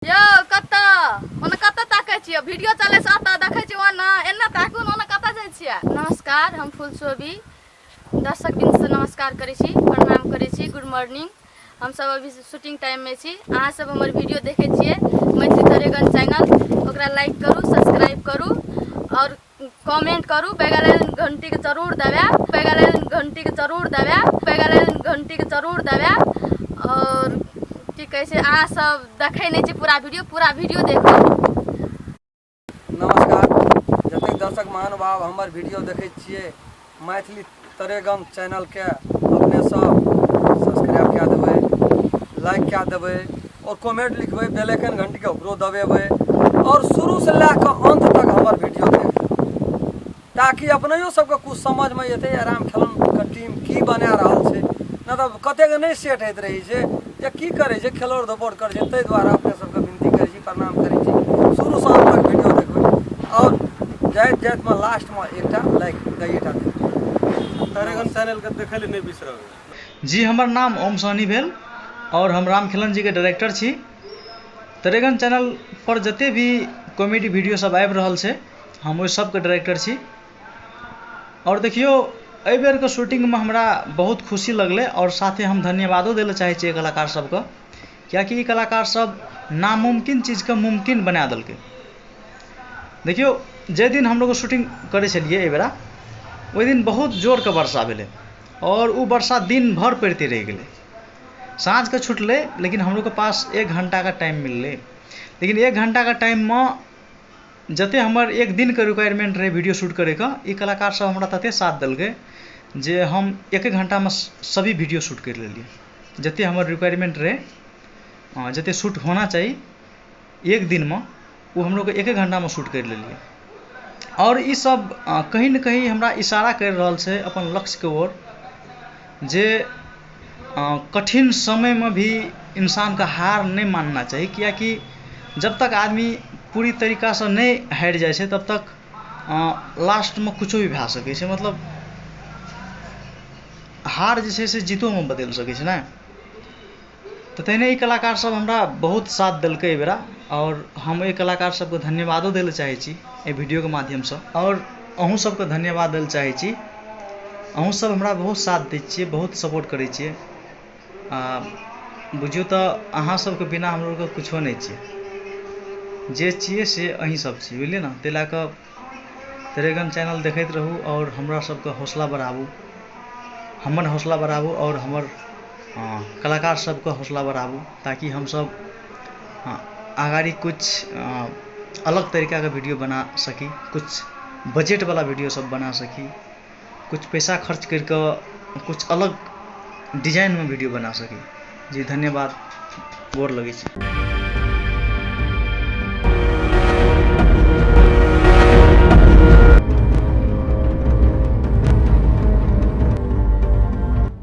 यौ कतऽ ओने कतऽ ताकै छियै वीडियो चलै छै ओतऽ देखै छियै ओना एना ताकू ने ओना कतऽ जाइ छियै। नमस्कार, हम फूल शोभी दर्शक बिंद से नमस्कार करै छी, प्रणाम करै छी, गुड मॉर्निंग। हम सब अभी शूटिंग टाइम में छी। अहाँ सब हमर वीडियो देखै छियै मैथिली तरेगन चैनल, ओकरा लाइक करू, सब्सक्राइब करू और कमेंट करू, बेल घंटी के जरूर दबायब, बेल घंटी के जरूर दबायब, बेल घंटी के जरूर दबायब। और की कहै छै, अहाँ सब देखै नहि छी पूरा वीडियो, पूरा वीडियो देखू। नमस्कार जतेक दर्शक महानुभाव हमर वीडियो देखै छियै, मैथिली तरेगम चैनलके अपने सब सब्सक्राइब कए देबै, लाइक कए देबै और कमेंट लिखबै, बेल आइकन घंटीके ओकरो दबेबै और शुरूसँ लए कऽ अन्त तक हमर वीडियो देखबै, ताकि अपनैयो सबके कुछ समझमे एतै राम खेलनके टीम की बना रहल छै। नहि तऽ कतेक नहि सेट होइत रहै छै जे की करै छै, खेलौड़ धोपड़ करै छै। ताहि दुआरे अपने सबके विनती करै छी, प्रणाम करै छी, शुरूसँ अन्त तक वीडियो देखबै और जाइत जाइतमे लास्टमे एकटा लाइक दैएटा देबै। तरेगन चैनलके देखै लए नहि बिसरबै। जी, हमर नाम ओम सहनी भेल और हम राम खेलन जीके डायरेक्टर छी। तरेगन चैनल पर जते भी कॉमेडी वीडियो सब आबि रहल छै, हम ओहि सबके डायरेक्टर छी। और देखियौ, एहि बेरके शूटिंगमे हमरा बहुत खुशी लगलै और साथे हम धन्यवादो दै लए चाहै छियै कलाकार सबके, किएकि ई कलाकार सब नामुमकिन चीजके मुमकिन बना देलकै। देखियौ, जाहि दिन हमलोग शूटिंग करै छलियै एहि बेरा, ओहि दिन बहुत जोरके वर्षा भेलै और ओ वर्षा दिन भरि पड़िते रहि गेलै। साँझके छुटलै, लेकिन हमलोगके पास एक घण्टाके टाइम मिललै। लेकिन एक घण्टाके टाइममे जते हमर एक दिनके रिक्वायरमेंट रहै वीडियो शूट करैके, ई कलाकार सब हमरा तते साथ देलकै जे हम एक एक घण्टामे सभी वीडियो शूट करि लेलियै। जते हमर रिक्वायरमेंट रहै, जते शूट होना चाही एक दिनमे, ओ हमलोग एक एक घण्टामे शूट करि लेलियै। आओर ई सब कहीं ने कहीं हमरा इशारा करि रहल छै अपन लक्ष्यके ओर, जे कठिन समयमे भी इंसानके हार नहि मानना चाही, किएकि जब तक आदमी पूरी तरीकासँ नहि हारि जाइ छै तब तक लास्टमे किछो भी भए सकै छै। मतलब हार जे छै से जीतोमे बदलि सकै छै ने। तऽ तहिने ई कलाकार सब हमरा बहुत साथ देलकै एहि बेरा, आओर हम एहि कलाकार सबके धन्यवादो दै लए चाहै छी एहि वीडियोके माध्यमसँ, आओर अहूँ सबके धन्यवाद दै लए चाहै छी। अहूँ सब हमरा बहुत साथ दै छियै, बहुत सपोर्ट करै छियै। आ बुझियौ तऽ अहाँ सबके बिना हमरो आरके कुछो नहि छै, जे छियै से अहीं सब छी, बुझलियै ने। ताहि लए कऽ तरेगन चैनल देखैत रहू आओर हमरा सबके हौसला बढ़ाबू, हमर हौसला बढ़ाबू आओर हमर कलाकार सबके हौसला बढ़ाबू, ताकि हमसब अगाड़ी कुछ अलग तरीकाके वीडियो बना सकी, कुछ बजटवला वीडियो सब बना सकी, कुछ पैसा खर्च करि कऽ कुछ अलग डिजाइनमे वीडियो बना सकी। जी धन्यवाद, गोर लगै छी।